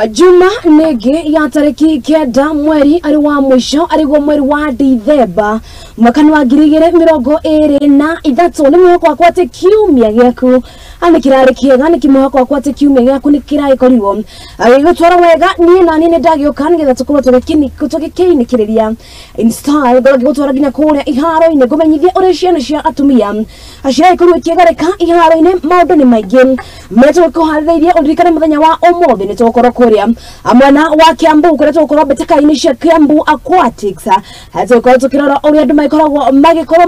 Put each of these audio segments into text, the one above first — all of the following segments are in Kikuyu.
Juma nege ya tariki 9 mweri ari wa mwisho ariguo mweri wa Dithemba mwaka wa 2023 ni mwihoko wakwa ati kiumia giaku ani kirari kiega ni kimwihoko wakwa ati kiumia giaku ni kiragikorirwo agigutwara wega nie na nie ndagioka nigetha tukorwo tugikiinikiriria in style ngorwo ngigutwara nginya kuria iharo-ini ngumenyithie uria ciana cia atumia ciragĩkorwo ikĩgarĩka iharo-inĩ maũndũ nĩ maingĩ marĩa tũgũkũharĩrĩirie ũririkane mũthenya wa ũmũthĩ nĩ tũgũkorwo kũrĩa mwena wa Kiambu kũrĩa tũgũkorwo mbĩtĩka-inĩ cia Kiambu Aquatics tũgũkorwo tũkĩrora ũrĩa andũ magĩkoragwo magĩkorwo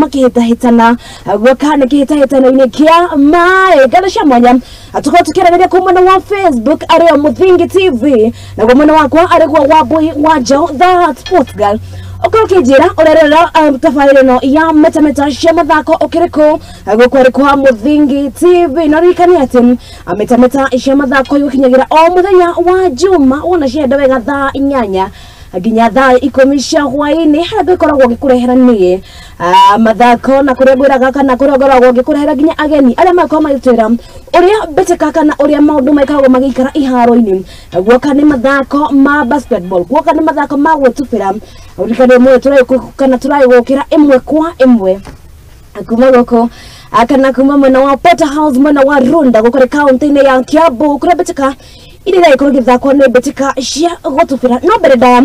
makĩhĩtahĩtana gwĩka nĩ kĩhĩtahĩtano-inĩ kĩa maĩ ngatho cia mwanya tũkorwo tũkĩaranĩria kũu mwena wa Facebook arĩo Mũthingi TV naguo mwena wakwa arĩguo Wambui wa Njaũ the Sports Girl ukorwo ũkĩnjĩra ũrerera tabarĩra ĩno ya metameta cia mathako ũkĩrĩ gũkũ arĩ kwa Mũthingi TV na ririkane atĩ metameta cia mathako igũkinyagĩra o mũthenya wa Juma wona cienda wega thaa 8 nginya thaa 10 cia hwaĩ-inĩ harĩa ngĩkoragwo ngĩkũrehera niĩ mathako na kũrĩa ngwĩraga kana kũrĩa ngoragwo ngĩkũrehera nginya ageni arĩa makoragwo magĩtwĩra ũrĩa mbĩtĩka kana ũrĩa maũndũ makoragwo magĩikara iharo-inĩ guoka nĩ mathako ma basketball guoka nĩ mathako ma gwĩtubĩra ũririkane ũmũthĩ kana tũragĩgũkĩra ĩmwe kwa ĩmwe kuma gũkũ kana kuma mwena wa Potter House mwena wa Runda gũkũ kaunti-inĩ ya Kiambu kũrĩa mbĩtĩka iria iragĩkorwo igĩthakwo nĩ mbĩtĩka cia gũtubĩra no mbere ndaya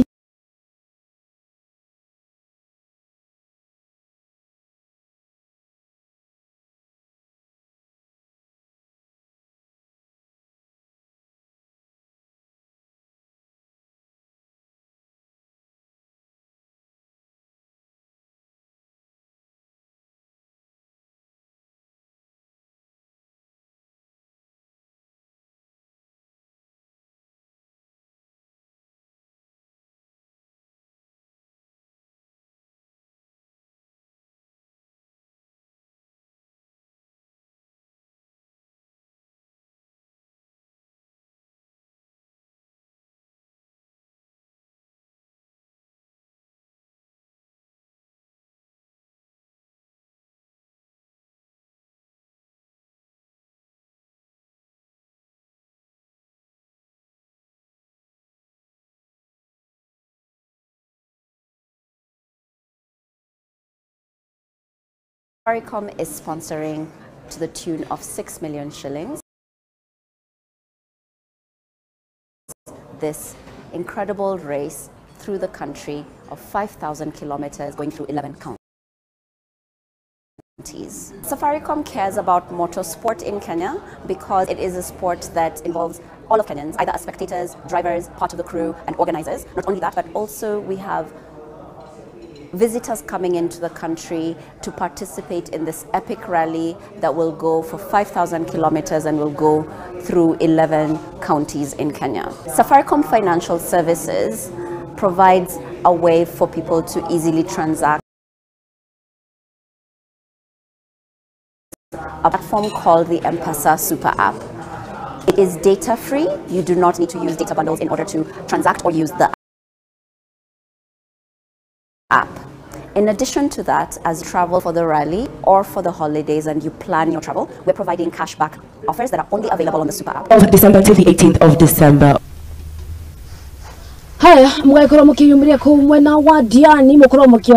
Safaricom is sponsoring to the tune of 6 million shillings this incredible race through the country of 5,000 kilometers going through 11 counties. Safaricom cares about motorsport in Kenya because it is a sport that involves all of Kenyans, either as spectators, drivers, part of the crew, and organizers. Not only that, but also we have visitors coming into the country to participate in this epic rally that will go for 5,000 kilometers and will go through 11 counties in Kenya. Safaricom Financial Services provides a way for people to easily transact a platform called the M-Pesa Super App. It is data free. You do not need to use data bundles in order to transact or use the app. In addition to that, as you travel for the rally or for the holidays and you plan your travel, we're providing cashback offers that are only available on the Super App. Of December to the 18th of December. Haya, mwaikoro mukiyumiria kuu mwena wa Diani mukoro mukiona